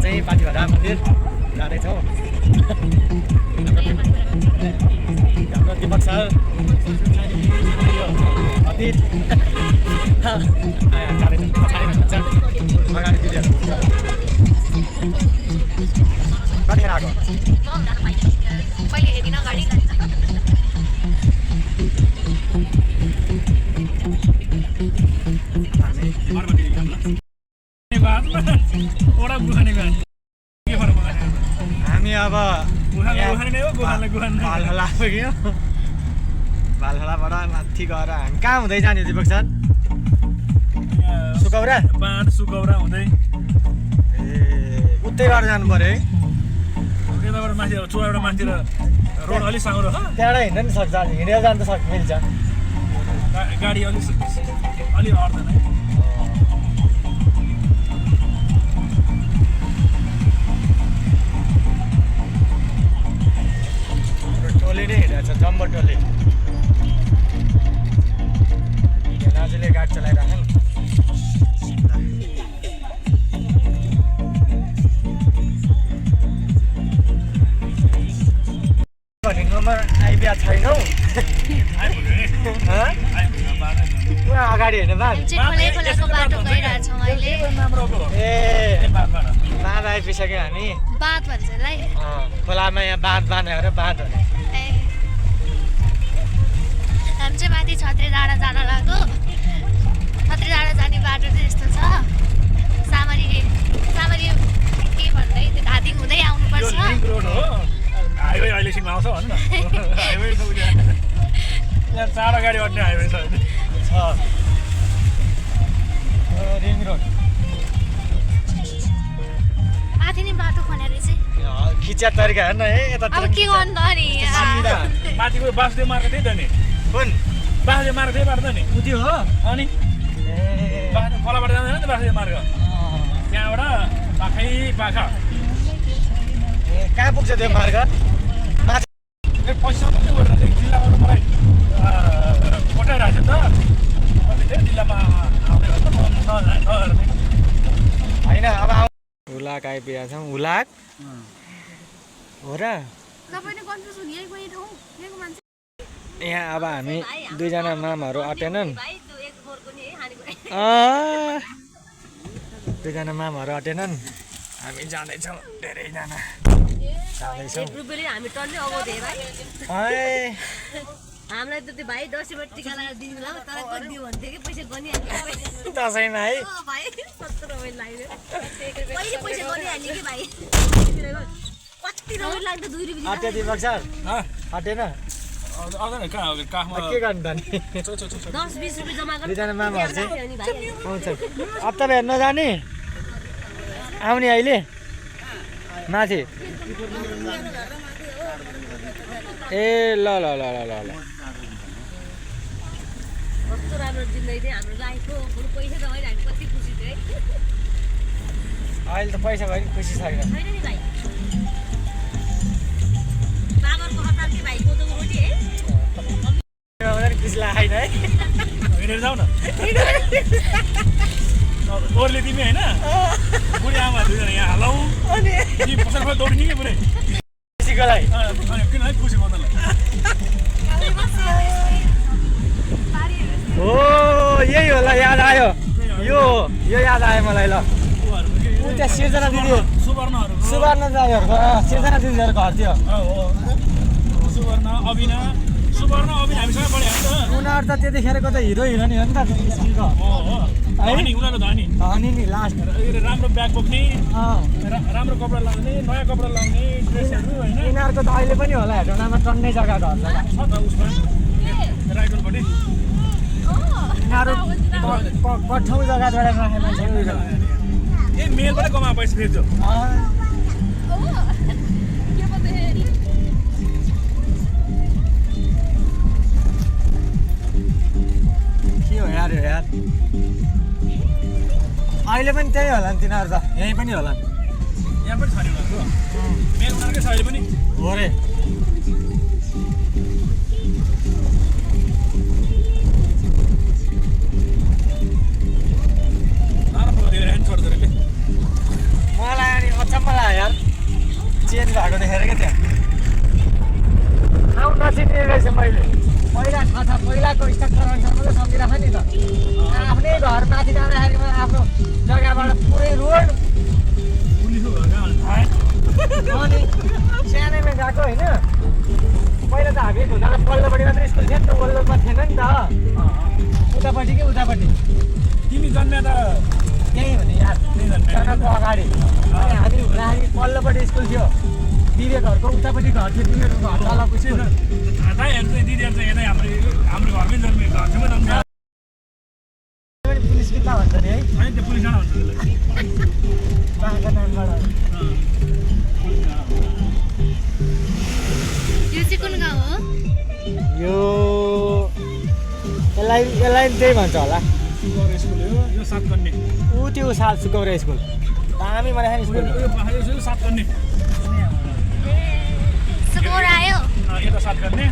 चाहिँ पाटीभरा मन्दिर जाँदैछौँ। हाम्रो दिपक सर अतीत जाँदैछौँ। अगाडि दिदीहरू कतिखेर आएको पहिले हेरिन अगाडि हामी अब भालहला पुग्यौँ। भालहलाबाट माथि गएर हामी कहाँ हुँदै जाने दिपक सर? सुकौरा बाँध सुकौरा हुँदै ए उतै गएर जानु पर्यो है। यताबाट माथि चुवाबाट माथि रोड अलिक साँग्रो छ, त्यहाँबाट हिँड्न नि सक्छ, हिँडेर जानु त मिल्छ। गाडी अलिक अट्दैन है। टोली नै हिँडेको छ, जम्बो टोली। दाजुले गाडी चलाइराख्नु ढिङ्गोमा आइपुगेको छैनौ। पुरा अगाडि होइन बात खोलाको बाटो गइरहेछौँ अहिले। ए बाँध आइपुगिसक्यो हामी। बाँध भन्छ यसलाई। खोलामा यहाँ बाँध बाँधेर बाँध हुने। हामी चाहिँ माथि छत्री डाँडा जान लाग्यो। छत्री डाँडा जाने बाटो चाहिँ यस्तो छ। सामरी के भन्दै धादिङ हुँदै आउनुपर्छ। हाइवे अहिलेसम्म आउँछ भन् न। हाइवे यहाँ चाँडो गाडी अट्ने हाइवे छ रिङ रोड माथि नै बाटो खनेर चाहिँ खिचिया तरिका हेर्न है यता। अब के गर्नु त नि माथिको बासुदेव मार्ग त्यही त नि। कुन बासुदेव मार्ग त्यही बाटो त नि। उयो हो अनि खोलाबाट जाँदैन नि त बासुदेव मार्ग। त्यहाँबाट पाखा ए कहाँ पुग्छ त्यो मार्ग? माथि पैसा मात्रै गरेर जिल्लाबाट मलाई पठाइरहेको छ त। जिल्लामा आउने होइन अब हुलाक आइपुगेका छौँ। हुलाक हो र यहाँ अब हामी दुईजना मामाहरू अटेनन्। दुईजना मामाहरू अटेनन्, हामी जाँदैछौँ। धेरैजना जाँदैछौँ। हामी टन्नै अगाउँदै भाइ हामीलाई त त्यो भाइ दसैँमा टिका लगाएर दिनु ल तर कति दियो भन्थ्यो कि पैसा गनिहाल्यो दसैँमा है भाइ 70 रुपैयाँ लाग्यो पहिले पैसा गनिहाल्यो कि भाइ कति रुपैयाँ लाग्यो 2 रुपैयाँ अटे दिपक सर अटेन आउँदैन कहाँ काखमा के गर्नु त नि 10-20 रुपैयाँ जम्मा गर्नु दुईजना मामाहरू चाहिँ आउँछ। अब तपाईँ नजाने आउने अहिले माथि ए ल ल ल ल ल कस्तो राम्रो जिन्दगी थियो हाम्रो लाइफको बरु पैसा त होइन हामी कति खुसी थियो है अहिले त पैसा भयो नि खुसी छैन हैन नि भाइ बाबरको हतार के भाइ कोदोको रोटी है खुसी लागेन है हिँडेर जाऊ न। ओर्ले तिमी होइन बुढी आमा दुईजना यहाँ हलाउ अनि पसल दौडिने कि पुरै खुसीको लागि किन है खुसी भन्नलाई हो यही होला याद आयो यो याद आयो मलाई ल त्यहाँ सिर्जना दिदी सुवर्ण दाईहरूको सिर्जना दिदीहरूको घर थियो सुवर्ण अविना हामीसँग पढे हो नि उनीहरू त त्यतिखेरको त हिरो हिरोनी हो नि त स्कुलको उनीहरू धनी नि लास्ट राम्रो ब्याग बोक्ने राम्रो कपडा लाउने नयाँ कपडा लाउने ड्रेसहरू होइन यिनीहरूको त अहिले पनि होला हेटौँडामा टन्नै जग्गा घर छ त उसमा राइटलपट्टि यिनीहरू कठौँ जग्गा जोडेर राखे मान्छे ए मेलबाटै कमा पैसा फेरि के हो यार अहिले पनि त्यही होला नि तिनीहरू त यहीँ पनि होला यहाँ पनि छ नि उनीहरूको मेल उनीहरूकै छ अहिले पनि हो रे मलाई अनि अचम्म चेन्ज भएको देखेर क्या त्यहाँ ठाउँ नचिने रहेछ मैले पहिला थाहा छ पहिलाको स्ट्रक्चर अनुसार मात्रै सम्झिराख नि त आफ्नै घर माथि जाँदाखेरि म आफ्नो जग्गाबाट पुरै रोड अनि सानैमा गएको होइन पहिला त हामी हुँदा पल्लोपट्टि मात्रै स्कुल थियो नि त वल्लोमा थिएन नि त उतापट्टि कि उतापट्टि तिमी जन्मे त त्यहीँ हो नि यार जन्मको अगाडि अनि हामी हुँदाखेरि पल्लोपट्टि स्कुल थियो दिदीहरूको उतापट्टि घर थियो तिमीहरूको घर तलको स्कुल दाइहरू चाहिँ दिदीहरू चाहिँ यतै हाम्रो घरमै जन्मे घर छेउमै जन्मे पुलिस किता भन्छ नि है अनि त्यो पुलिस डाँडा भन्छ बाँका नामबाट यो चाहिँ कुन गाउँ हो यो यसलाई त्यही भन्छ होला सुगौरा स्कुल हो यो सातकन्ने ऊ त्यो साल सुकौरा स्कुल दामी बनाएको स्कुल यो सातकन्ने सुगौरा आयो यता सातकन्ने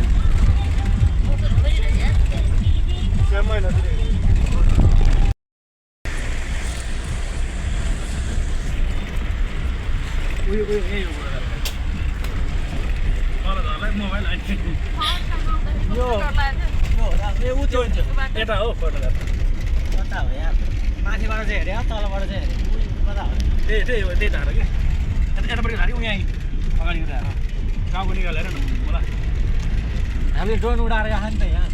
उयो यही हो मोबाइल यता हो कता हो यार माथिबाट चाहिँ हेऱ्यो तलबाट चाहिँ हेऱ्यो कता हो त्यही धारा कि यतापट्टि धारी उहाँ अगाडि धारा गाउँको निकालेर न मलाई हामीले ड्रोन उडाएर आएको नि त यहाँ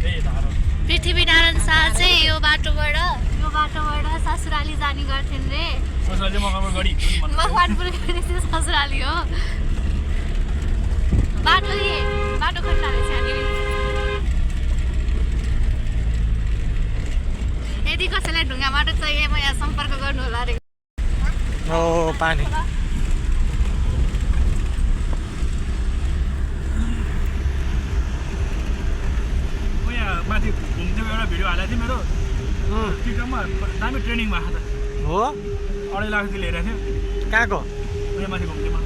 त्यही धारा पृथ्वीनारायण शाह चाहिँ यो बाटोबाट ससुराली जाने गर्थेन रे ससुराली मकवानपुर गढी मकवानपुर गढी चाहिँ ससुराली हो बाटो खट्टा रहेछ यहाँनिर यदि कसैलाई ढुङ्गा बाटो चाहिए म यहाँ सम्पर्क गर्नु होला रे ओ पानी माथि घुम्थ्यो एउटा भिडियो हालेको थिएँ मेरो टिकटकमा दामी ट्रेनिङमा आएको त हो 2.5 लाख लिएर थियो कहाँको उयो माथि घुम्थ्योमा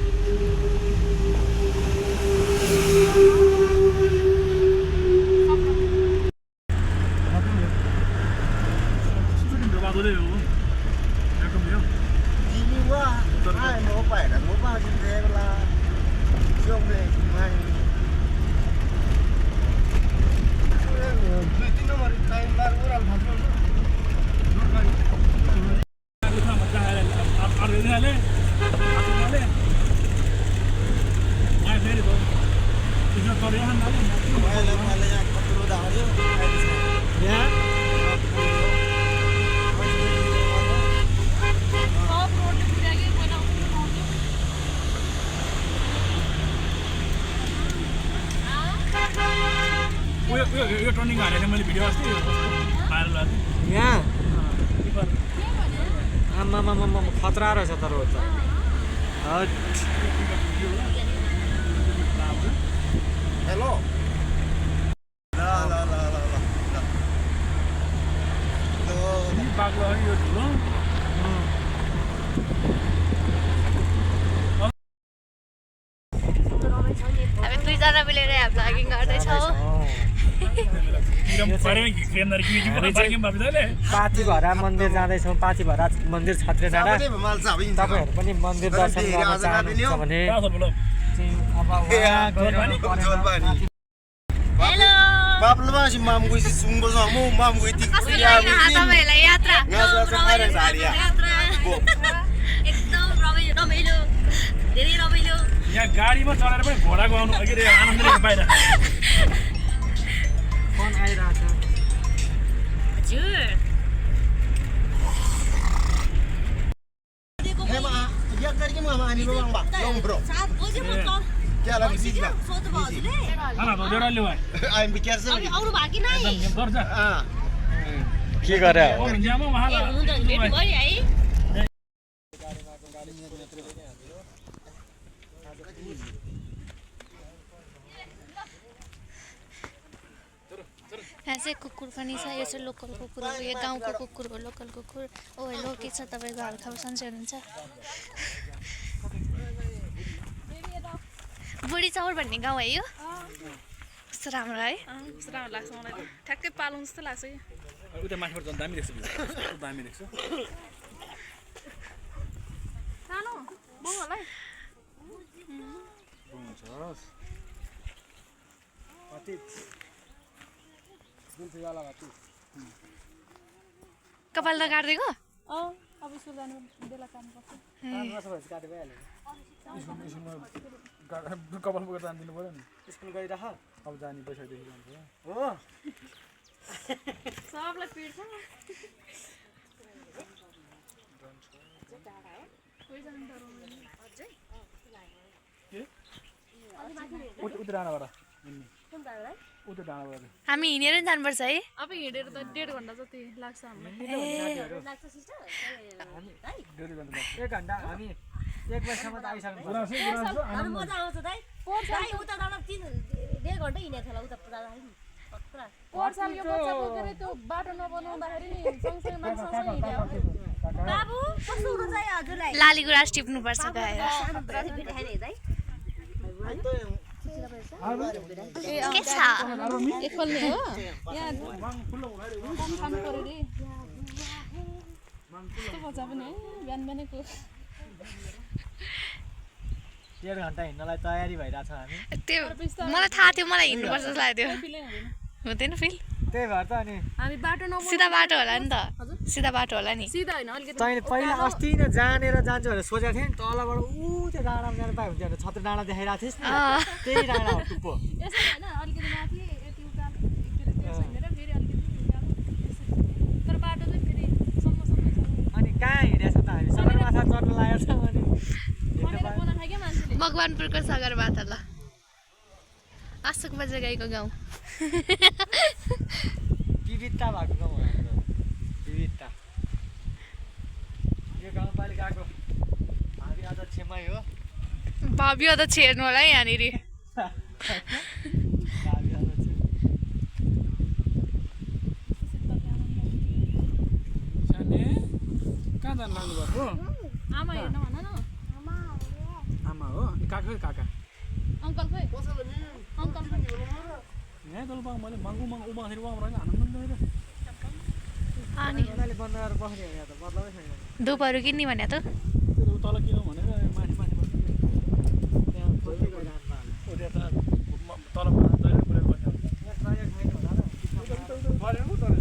यो टर्निङ हालेको थिएँ मैले भिडियो अस्ति भाइरल भएको थियो यहाँ आम्मामामा खतरा रहेछ तर हो त हेलो ल बाक्लो यो ठुलो हामी दुईजना मिलेर यहाँ भ्लगिङ गर्दैछौँ पाथिभरा मन्दिर जाँदैछौँ पाथिभरा मन्दिर छत्रे डाँडा तपाईँहरू पनि मन्दिर दर्शन गर्न चाहनुहुन्छ भने हेलो बाप्लोमासी मामगुई सुंगो समु मामगुई ति तपाईहरुलाई यात्रा एकदम रमाइलो धेरै रमाइलो यहाँ गाडीमा चढेर पनि घोडाको आउनु अघि आनन्दले बाहिर फोन आइरहेछ हजुर हेमा या करके मामा अनि बङ बा लङ ब्रो 7 बजे म क्या लङ सिज बा सोध्नु भयो हजुरले खाना त जोडा ल्याउ आई एम बी केयरफुल अरु बाकी नै गर्छ के गरे ज्यामो महाला हुन्छ भेट भयो है यहाँ चाहिँ कुकुर पनि छ यो चाहिँ लोकल कुकुर हो यो गाउँको कुकुर हो लोकल कुकुर ओ हेलो के छ तपाईँको हालखबर सन्चै हुनुहुन्छ बुढी चौर भन्ने गाउँ है यो कस्तो राम्रो है कस्तो राम्रो लाग्छ मलाई ठ्याक्कै पालौँ जस्तो लाग्छ कि उता माथिबाट झन् दामी देख्छ दामी देख्छ कपाल त काटिदिएको अब स्कुल जानु बेला काम गर्छ कपाल पुगेर जानिदिनु पऱ्यो नि स्कुल गइराख अब जाने पैसादेखि जान्छ हो सबलाई पिट्छ उता डाँडाबाट उता डाँडाबाट हामी हिँडेर नि जानुपर्छ है अब हिँडेर त 1.5 घन्टा जति लाग्छ हामीलाई एक घन्टा हामी 1 बजीसम्म त आइसक्नु पर्छ मजा आउँछ दाइ दाइ उता जाँदा 1.5 घन्टा हिँडेको थियो उता जाँदाखेरि पोहोर साल यो बच्चा बोकेर त्यो बाटो नबनाउँदाखेरि नि सँगसँगै मान्छे हिँड्यो बाबु कस्तो हुनुहुन्छ है हजुरलाई लालीगुराँस टिप्नुपर्छ गएर के छ एकलले हो यहाँ खानु पर्यो रे कस्तो बच्चा पनि है बिहान बिहानको 1.5 घन्टा हिँड्नलाई तयारी भइरहेछ हामी त्यो मलाई थाहा थियो मलाई हिँड्नुपर्छ जस्तो लाग्यो फिलै हुँदैन फिल त्यही भएर त अनि हामी बाटो सिधा बाटो होला नि त सिधा बाटो होला नि सिधा होइन अलिकति तैँले पहिला अस्ति नै जानेर जान्छु भनेर सोचेको थिएँ नि तलबाट त्यो डाँडामा जानु पायो भने त्यहाँ छत्र डाँडा देखाइरहेको थिइस् नि त्यही डाँडा हो टुप्पो यसो होइन अलिकति माथि यति उकालो त्यसो हिँडेर फेरि अलिकति उकालो तर बाटो चाहिँ फेरि सम्म छ अनि कहाँ हिँडेछ त हामी सगरमाथा चढ्न लागेको छ अनि भनेर बोला खायो मान्छेले मकवानपुरको सगरमाथा ल आशोक बजार गाईको गाउँ विविधता भएको गाउँ हो हाम्रो विविधता यो गाउँपालिकाको भावी अध्यक्षमै हो भव्य त छेर्नु होला है यहाँनिर भावी अध्यक्ष साने कहाँ जानु लाग्नु भएको आमा हेर्नु भन न आमा हो काका काका अङ्कल खोइ अङ्कल खोइ यहाँ तल मैले मङ्गु मङ्गु उमाखेरि उहाँ रहेन हान्नु पनि रहेन अनि उनीहरूले बन्द गरेर बस्ने हो यहाँ त बदलामै छैन धुपहरू किन्ने भने त त्यो तल किन भनेर माथि माथि बस्नु त्यहाँ खोल्दै गएर हान्नु ओ त्यहाँ त तलमा जहिले पुऱ्याएर बस्यो यहाँ सहयोग छैन होला र गरेको तर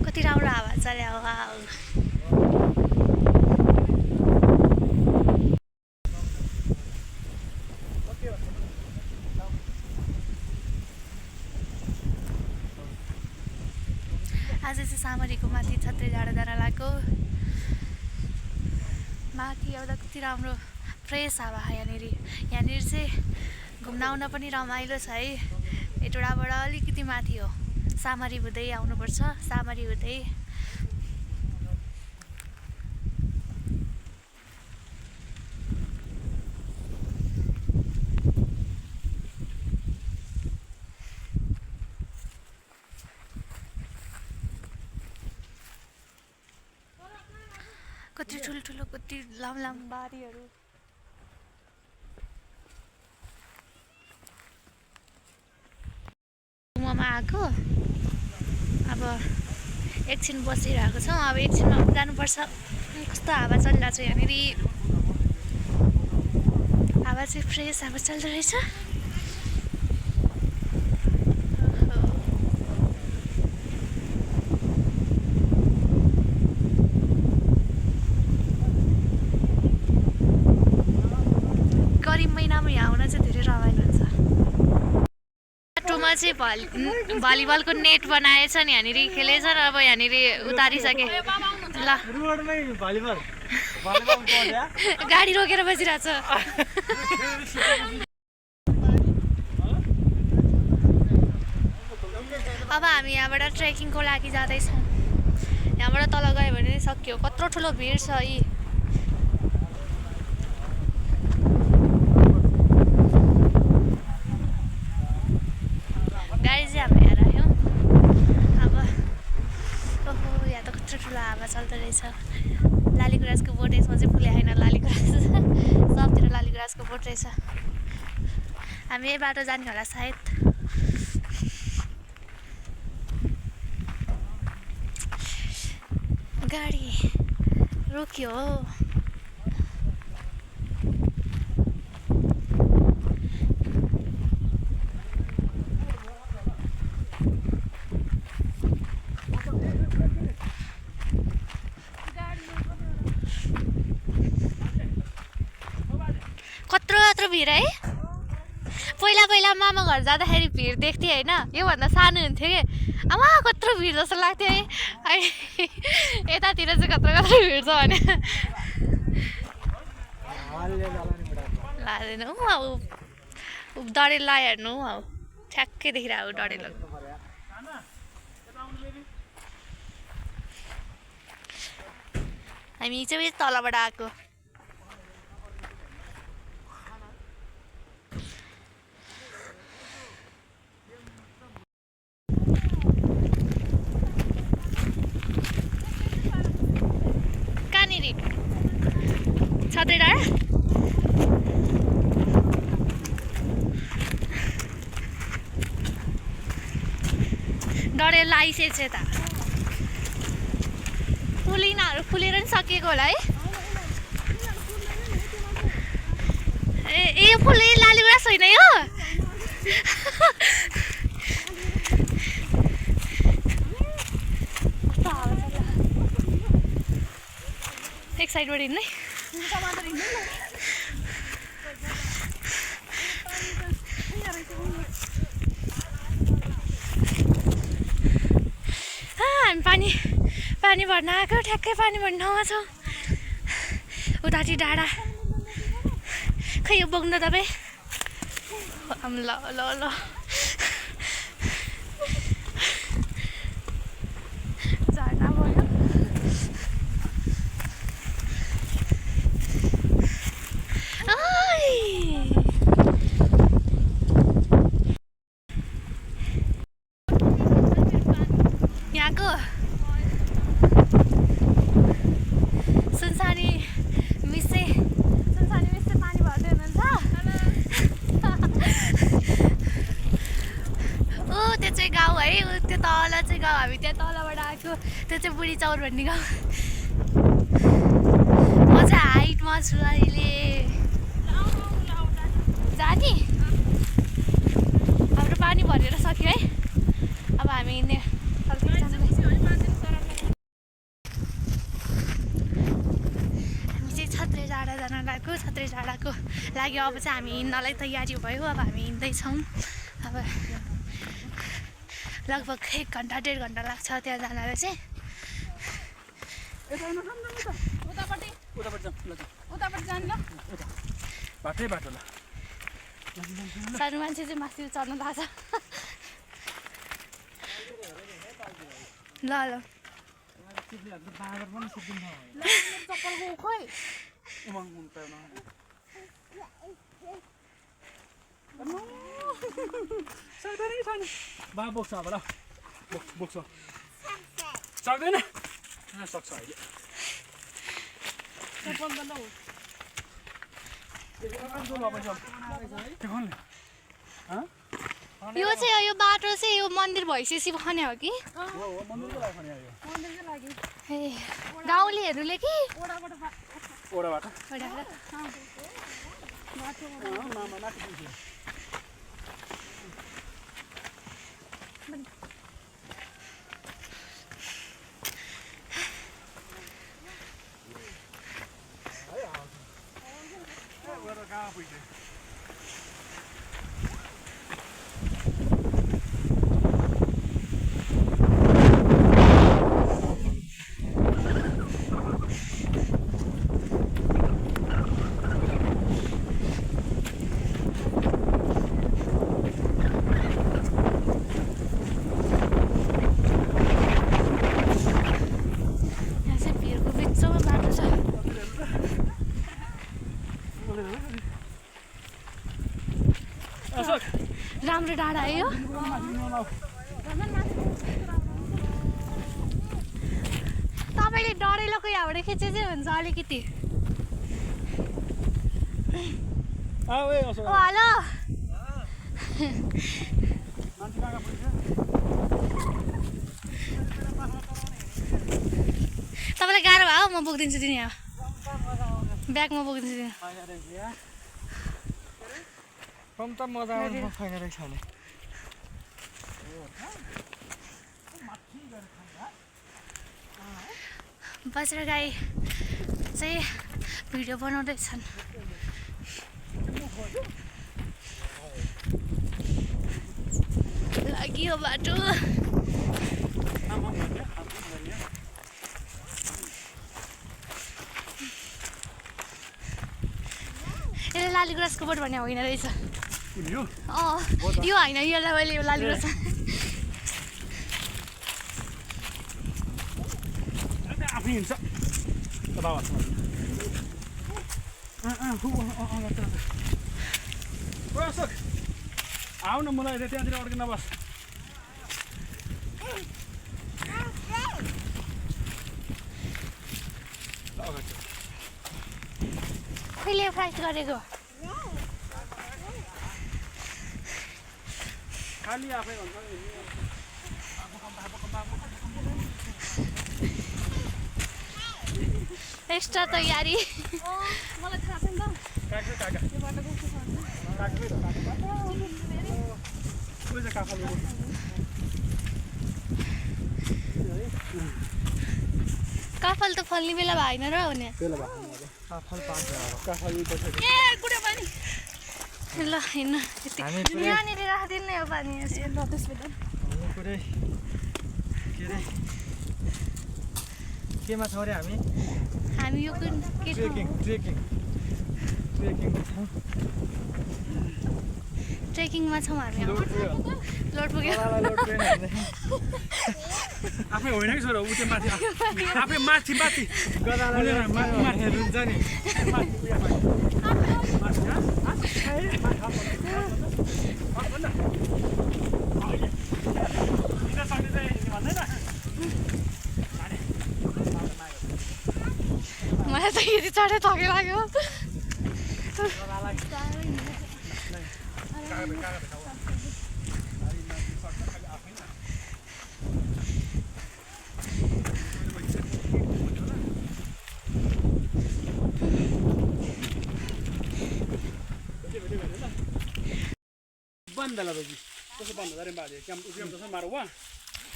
कति राम्रो हावा चल्यो वाउ आज चाहिँ सामरीको माथि छत्रे डाँडा जान लागेको माथि एउटा कति राम्रो फ्रेस हावा यहाँनिर चाहिँ घुम्न आउन पनि रमाइलो छ है एटोडाबाट अलिकति माथि हो सामरी हुँदै आउनुपर्छ सामरी हुँदै कति ठुल्ठुलो कति लाम बारीहरू घुममा आएको अब एकछिन बसिरहेको छौँ अब एकछिनमा जानुपर्छ कस्तो हावा चलिरहेको छ यहाँनिर हावा चाहिँ फ्रेस हावा चल्दो रहेछ गरिब महिनामा यहाँ आउन चाहिँ धेरै रमाइलो हुन्छ बाटोमा चाहिँ भलिबलको नेट बनाएछ नि यहाँनिर खेलेछ र अब यहाँनिर उतारिसके ल रोडमै भलिबल भलिबल पढ्या गाडी रोकेर बसिरहेछ अब हामी यहाँबाट ट्रेकिङको लागि जाँदैछौँ यहाँबाट तल गयो भने सक्यो कत्रो ठुलो भिड छ यी गाडी चाहिँ हाम्रो यहाँ राख्यौँ अब ओहो यहाँ त कत्रो ठुलो हावा चल्दो रहेछ लालीगुराँसको बोट यसमा चाहिँ फुले होइन लालीगुराँस सबतिर लालीगुराँसको बोट रहेछ हामी यही बाटो जाने होला सायद गाडी रोक्यो भिड है पहिला पहिला मामा घर जाँदाखेरि भिड देख्थेँ होइन योभन्दा सानो हुन्थ्यो कि आमा कत्रो भिड जस्तो लाग्थ्यो है यतातिर चाहिँ कत्रो कत्रो भिड छ भने लाँदैन हौ अब डढेला हेर्नु हौ ठ्याक्कै देखिरहेको डढेलो हामी चाहिँ तलबाट आएको कहाँनिर छत्रे डाँडा डढेलो आइसकेको छ यता फुलिनाहरू फुलेर नि सकिएको होला है ए यो फुल लालीगुराँस होइन यो एक साइडबाट हिँड्नै हामी पानी भर्न आएको ठ्याक्कै पानी भर्न ठाउँमा छौँ उताटी डाँडा खै यो बोक्नु तपाईँ ल ल ल झर्ना भयो यहाँको सुनसानी मिसले पानी भर्दै हुनुहुन्छ ओ त्यो चाहिँ गाउँ है त्यो तल चाहिँ गाउँ हामी त्यहाँ तलबाट आएको त्यो चाहिँ बुढी चौर भन्ने गाउँ म चाहिँ हाइटमा छु अहिले जाने हाम्रो पानी भरेर सक्यो है अब हामी हिँड्ने छत्रे डाँडा जान लागेको छत्रे डाँडाको लागि अब चाहिँ हामी हिँड्नलाई तयारी भयो अब हामी हिँड्दैछौँ अब लगभग 1 घन्टा 1.5 घन्टा लाग्छ त्यहाँ जानलाई चाहिँ सानो मान्छे चाहिँ माथि चढ्नु लाग्छ ल ल बा बोक्छ अब ल बोक्छ सक्दैन सक्छ अहिले यो चाहिँ यो बाटो चाहिँ यो मन्दिर भइसकेपछि खने हो कि ए गाउँलेहरूले कि ओडाबाट राम्रो डाँडा है यो तपाईँले डढेलोको यहाँबाट खिचे चाहिँ हुन्छ अलिकति हेलो तपाईँलाई गाह्रो भयो म बोकिदिन्छु दिने यहाँ ब्यागमा बोकिदिन्छु दिने कम त मजा आउँछ छैन रहेछ भने बज्र गाई चाहिँ भिडियो बनाउँदैछन् लाग्यो बाटो यसले लालीगुराँसको बोट भन्ने होइन रहेछ यो होइन यसलाई मैले यो लालीगुराँस आफै हिँड्छ अशोक आऊ न मलाई त्यहाँतिर अड्किन बस कहिले फ्राइट गरेको खालि आफै भन्छ एक्स्ट्रा तयारी मलाई थाहा छैन काफल त फल्ने बेला भएन र हुने ए कुरो पनि ल हिँड्नु यहाँनिर राखिदिनु नि यो पानी ल त्यसपछि पुरै के अरे केमा छौँ अरे हामी यो के ट्रेकिङ ट्रेकिङमा छौँ हामी लोड पुग्यो आफै होइन कि छोरा ऊ त्यो माथि आफै माथि माथि हुन्छ नि मलाई त यति चढे थके लाग्यो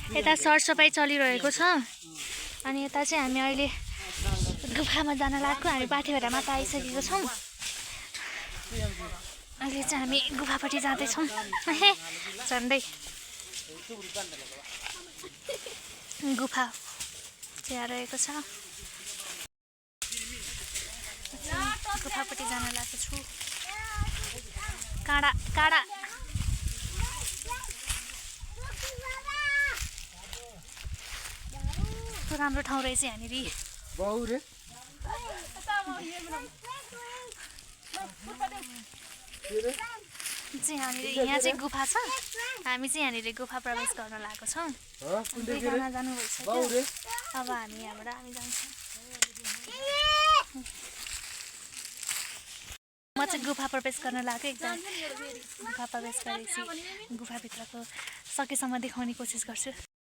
यता सरसफाइ चलिरहेको छ अनि यता चाहिँ हामी अहिले गुफामा जान लागेको हामी पाठेभेडामा त आइसकेको छौँ अहिले चाहिँ हामी गुफापट्टि जाँदैछौँ झन्डै गुफा त्यहाँ रहेको छ गुफापट्टि जान लागेको छु काँडा काँडा राम्रो ठाउँ रहेछ यहाँनिर यहाँ चाहिँ गुफा छ हामी चाहिँ यहाँनिर गुफा प्रवेश गर्न लागेको छौँ दुईजना जानु भइसक्यो अब हामी यहाँबाट हामी जान्छौँ म चाहिँ गुफा प्रवेश गर्न लागेको एकजना गुफा प्रवेश गरेपछि गुफाभित्रको सकेसम्म देखाउने कोसिस गर्छु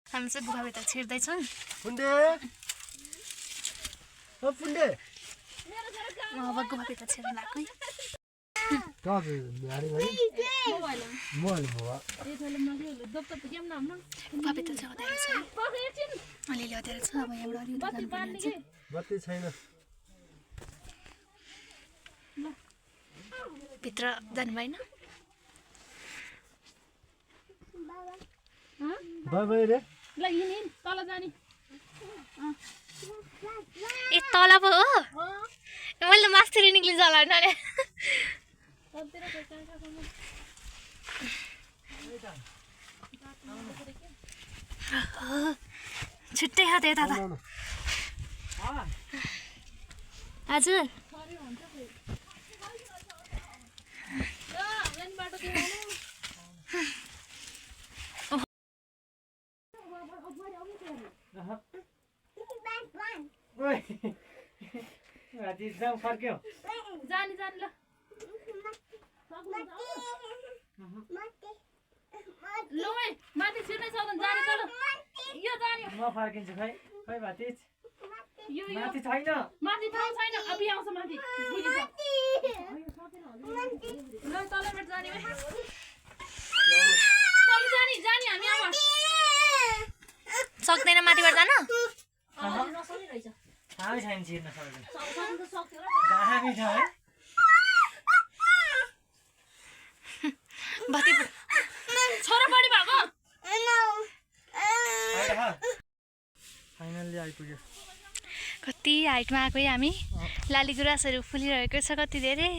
हामी चाहिँ गुफाभित्र छिर्दैछौँ अब गुफाभित्र छिर्न लाग्यो गुफाभित्र चाहिँ अँध्यारो छ अलिअलि अँध्यारो छ अब यहाँबाट अलिअलि जानुपर्ने हुन्छ भित्र जानु भएन ए तल पो हो मैले त मास्तिर निक्लिन्छ होला नि छुट्टै छ त्यता त हजुर फर्क्यो जानी ल लुमै माथि छिर्नै छ भने जाने चल यो जाने म फर्किन्छु खै भातिज यो माथि छैन माथि ठाउँ छैन अब आउँछ माथि बुझिन्छ ल तलबाट जाने भए तल जाने हामी अब सक्दैन माथिबाट जान हामी छैन छिर्न सक्दैन दामी छ है बत्ती छोरा बढी भएको फाइनल्ली आइपुग्यो कति हाइटमा आएको है हामी लाली गुराँसहरू फुलिरहेको छ कति धेरै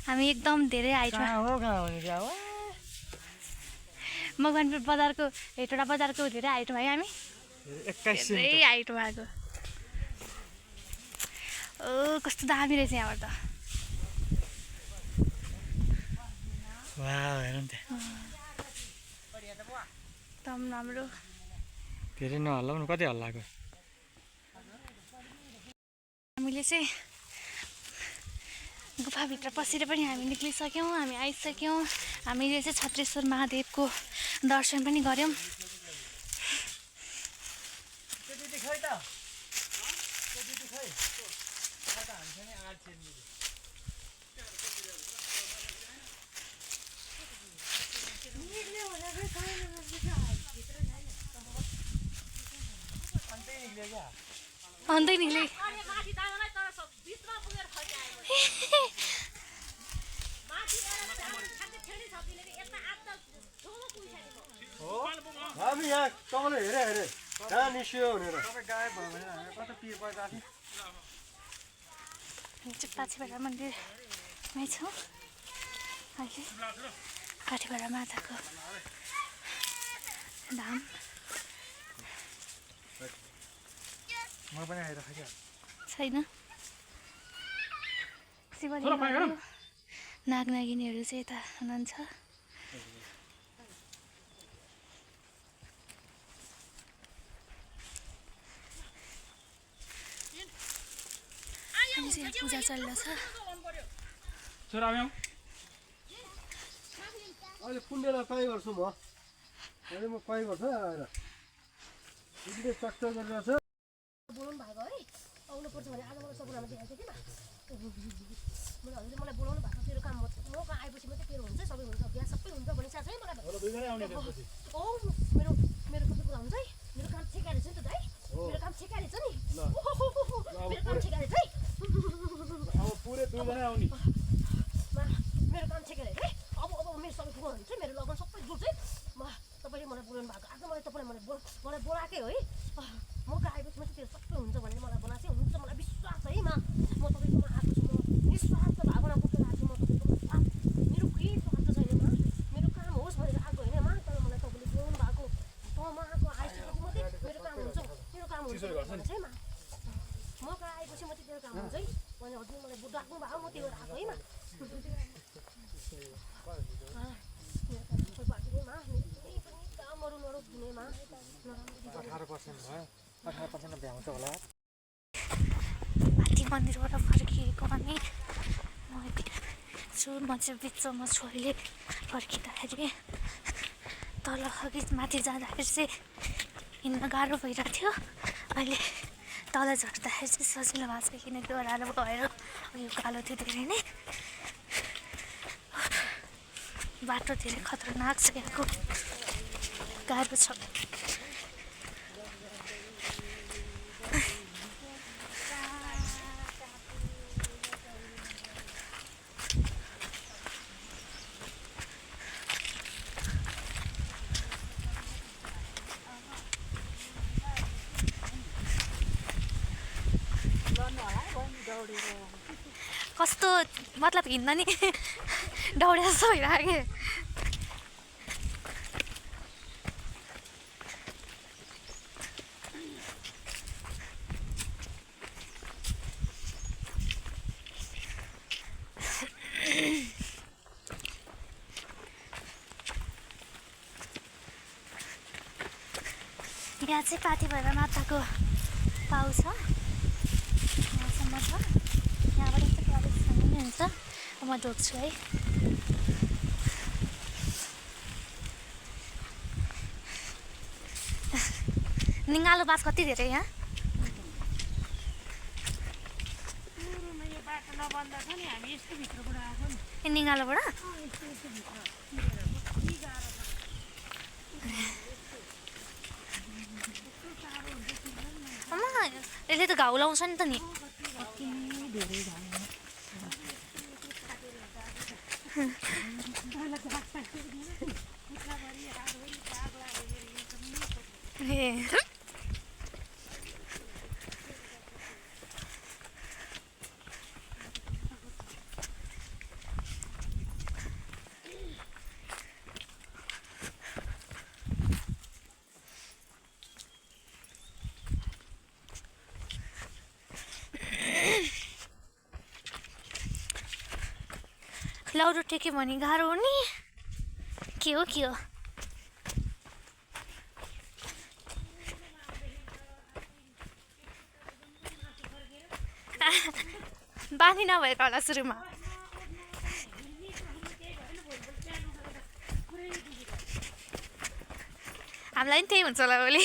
हामी एकदम धेरै हाइटमा कहाँ हो नि क्या हो मकवानपुर बजारको हेटौँडा बजारको धेरै हाइटमा है हामी 21 धेरै हाइटमा आएको ओ कस्तो दामी रहेछ यहाँबाट त वाह हेर नि एकदम राम्रो धेरै नहल्लाउनु कति हल्लाएको हामीले चाहिँ गुफाभित्र पसेर पनि हामी निक्लिसक्यौँ हामी आइसक्यौँ हामीले चाहिँ छत्रेश्वर महादेवको दर्शन पनि गऱ्यौँ अन्त निक्ले माथि जाँदैन तर भित्र पुगेर फर्कायो माथि गएर ठ्याक्कै छेडी सकिले यता आत्ता ठुलो पुगिसकेको हामी यहाँ तपाईँले हेरे कहाँ निस्क्यो भनेर तपाईँ गायब भयो भने हामी कता पिर पर्दा हामी चाहिँ पाछिबाट मन्दिरमै छौँ अहिले काठीबाट माताको धाम म पनि आइरहेको छैन शिवलिङ्गहरू नागनागिनीहरू चाहिँ यता हुनुहुन्छ अनि चाहिँ यहाँ पूजा चलिरहेछ छोरा आउँ अहिले पुण्यलाई पाइ गर्छु म अहिले म पाइ गर्छु आएर दिदीले चक्कर गरिरहेछ बोलाउनु भएको है आउनुपर्छ भने आज मलाई सपनामा देखाएको थिएँ मैले हजुरले मलाई बोलाउनु भएको तेरो काम म कहाँ आएपछि मात्रै तेरो हुन्छ सबै हुन्छ बिहा सबै हुन्छ भने साथ है मलाई ओ मेरो मेरो कस्तो कुरा हुन्छ है मेरो काम ठेका रहेछ नि त दाइ मेरो काम ठेका रहेछ नि मेरो काम ठेका रहेछ है अब पुरै दुईजना आउने मेरो काम ठेका रहेछ है अब मेरो सबै ठुलो हुन्छ मेरो लगन सबै जुट्छ है तपाईँले मलाई बोलाउनु भएको आज मलाई तपाईँले मलाई बोलाएकै हो है म कहाँ आएपछि मात्रै तेरो सबै हुन्छ भनेर मलाई बोलाएको चाहिँ हुन्छ मलाई विश्वास है म तपाईँकोमा आएको छु म निस्वार्थ भावना बोकेर आएको छु म तपाईँकोमा मेरो केही स्वार्थ छैन मेरो काम होस् भनेर आएको होइन तर मलाई तपाईँले बोलाउनु भएको म आएको आइसकेपछि मात्रै मेरो काम हुन्छ मेरो काम हुन्छ भने चाहिँ म कहाँ आएपछि मात्रै तेरो काम हुन्छ है भने हजुर मलाई डाक्नु भएको म त्यो आएको है कामहरू नरोक दिनेमा 18% भयो 18% भ्याउँछ होला माथि मन्दिरबाट फर्किएको हामी म चाहिँ बिचमा छोरीले फर्किँदाखेरि तल अघि माथि जाँदाखेरि चाहिँ हिँड्न गाह्रो भइरहेको थियो अहिले तल झर्दाखेरि चाहिँ सजिलो भएको छ किनकि ओह्रालो भएर यो कालो थियो धेरै नै बाटो धेरै खतरनाक छ यहाँको गाह्रो छ कस्तो मतलब हिँड्दा नि दौडे जस्तो भइरहेको के यहाँ चाहिँ पाथी भएर माताको पाउ छ यहाँसम्म छ यहाँबाट चाहिँ प्रवेशसम्म नै हुन्छ म ढोक्छु है निङ्गालो बास कति धेरै यहाँ ए निङ्गालोबाट यसले त घाउ लाउँछ नि त नि लौरो टेक्यो भने गाह्रो हो नि के हो बानी नभएको होला सुरुमा हामीलाई पनि त्यही हुन्छ होला भोलि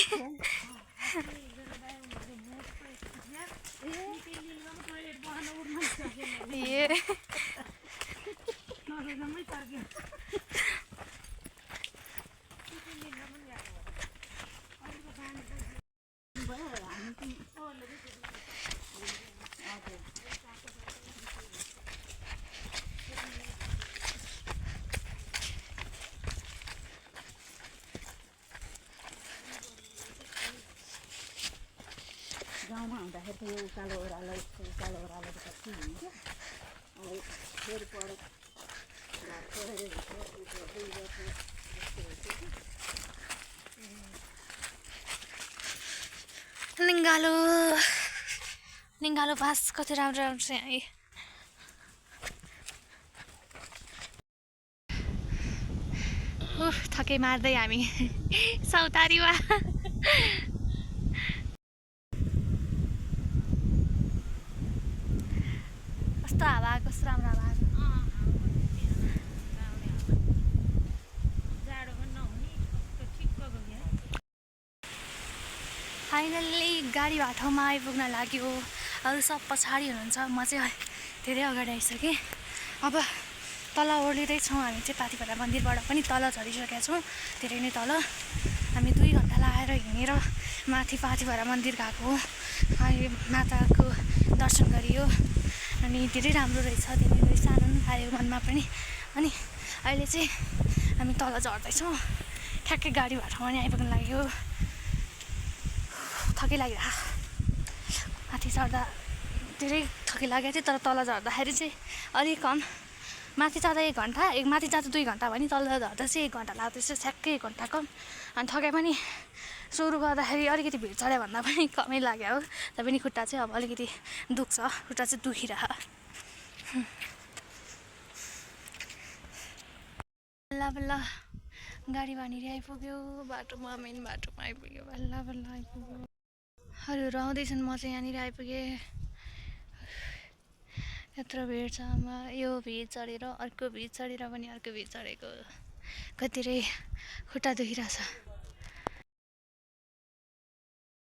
गाउँमा हुँदाखेरि त यो उकालो ओह्रालो त कति हुन्छ अब फेरि पढेर निङ्गालो बास कति राम्रो राम्रो छ यहाँ थके मार्दै हामी सौतारीमा कस्तो हावा आएको कस्तो राम्रो हावा आएको फाइनल्ली गाडी बाटोमा आइपुग्न लाग्यो अरू सब पछाडि हुनुहुन्छ म चाहिँ धेरै अगाडि आइसकेँ अब तल ओर्लिँदैछौँ हामी चाहिँ पाथिभरा मन्दिरबाट पनि तल झरिसकेका छौँ धेरै नै तल हामी 2 घन्टा लगाएर हिँडेर माथि पाथिभरा मन्दिर गएको अनि माताको दर्शन गरियो अनि धेरै राम्रो रहेछ धेरै आनन्द आयो मनमा पनि अनि अहिले चाहिँ हामी तल झर्दैछौँ ठ्याक्कै गाडी बाटोमा नि आइपुग्न लाग्यो थकै लागिरहेको माथि चढ्दा धेरै थकै लागेको थियो तर तल झर्दाखेरि चाहिँ अलिक कम माथि चढ्दा 1 घन्टा माथि जाँदा 2 घन्टा भने तल झर्दा चाहिँ 1 घन्टा लाग्दैछ ठ्याक्कै 1 घन्टा कम अनि थकाइ पनि सुरु गर्दाखेरि अलिकति भिड चढ्यो भन्दा पनि कमै लाग्यो हो तैपनि खुट्टा चाहिँ अब अलिकति दुख्छ खुट्टा चाहिँ दुखिरहेको बल्ल बल्ल गाडी बाँधेर आइपुग्यो बाटोमा मेन बाटोमा आइपुग्यो बल्ल बल्ल आइपुग्यो अरूहरू आउँदैछन् म चाहिँ यहाँनिर आइपुगेँ यत्रो भिड छ यो भिड चढेर अर्को भिड चढेर पनि अर्को भिड चढेको कतिरै खुट्टा दुखिरहेछ